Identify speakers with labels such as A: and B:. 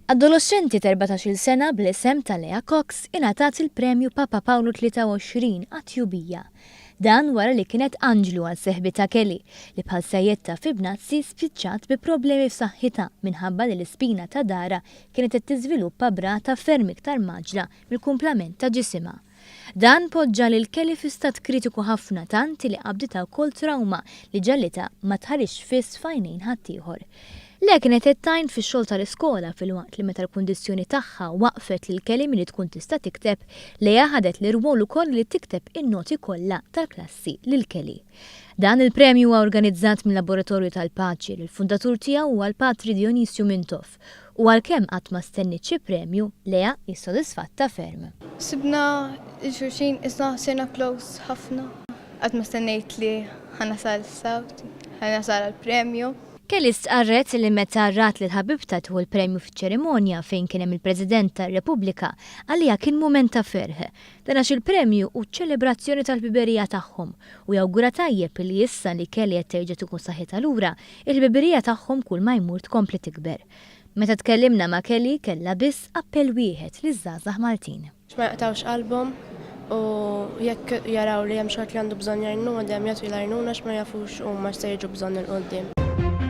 A: Adoloxxenti ta' 14-il sena bl-isem ta' Lea Cox ingħatat il-Premju Papa Pawlu 23 għat-tjubija. Dan wara li kienet anġlu għal seħbitha Kelly, li bħal sajjetta fi bnazzi spiċċat bi problemi f'saħħitha minħabba li l-ispina ta' darha kienet qed tiżviluppa b'rata ferm iktar mgħaġġla mill-kumplament ta' ġisimha. Dan poġġa lil Kelly fi stat kritiku ħafna tant li qabditha wkoll trawma li ġagħlitha ma tħarisx fiss f'għajnejn ħaddieħor. Lea kienet qed tgħin fix-xogħol tal-iskola filwaqt li meta l-kundizzjoni tagħha waqqfet lil Kelly milli tkun tista' tikteb, Lea ħadet l-irwol ukoll li tikteb in-noti kollha tal-klassi lil Kelly. Dan il-premju huwa organizzat mil-Laboratorju tal-Paċi li l-fundatur tiegħu huwa l-Patri Dionisju Mintoff U għalkemm qatt ma stenniet xi premju, Lea hi sodisfatta ferm.
B: Sibna lil xulxin qisna sirna close ħafna. Qatt ma stennejt li ħa nasal s'hawn, ħa nasal għall-premju.
A: Kelly stqarret li meta rat lil ħabibtha tieħu l-premju fiċ-ċerimonja fejn kien hemm il-President tar-Repubblika, għaliha kien mument ta' ferħ. Dan għax il-premju hu ċelebrazzjoni tal-ħbiberija tagħhom u jawgura tajjeb li issa li Kelly qed terġa' tieħu saħħitha lura, il-ħbiberija tagħhom kull ma jmur tkompli tikber. Meta tkellimna ma' Kelly kellha biss appell wieħed liż-żgħażagħ Maltin.
C: Ma jaqtgħux qalbhom u jekk jaraw li hemm xi ħadd li għandu bżonn jgħinuha dejjem jagħtu l-għajnuna għax ma jafux huma x'se jiġu bżonn 'il quddiem.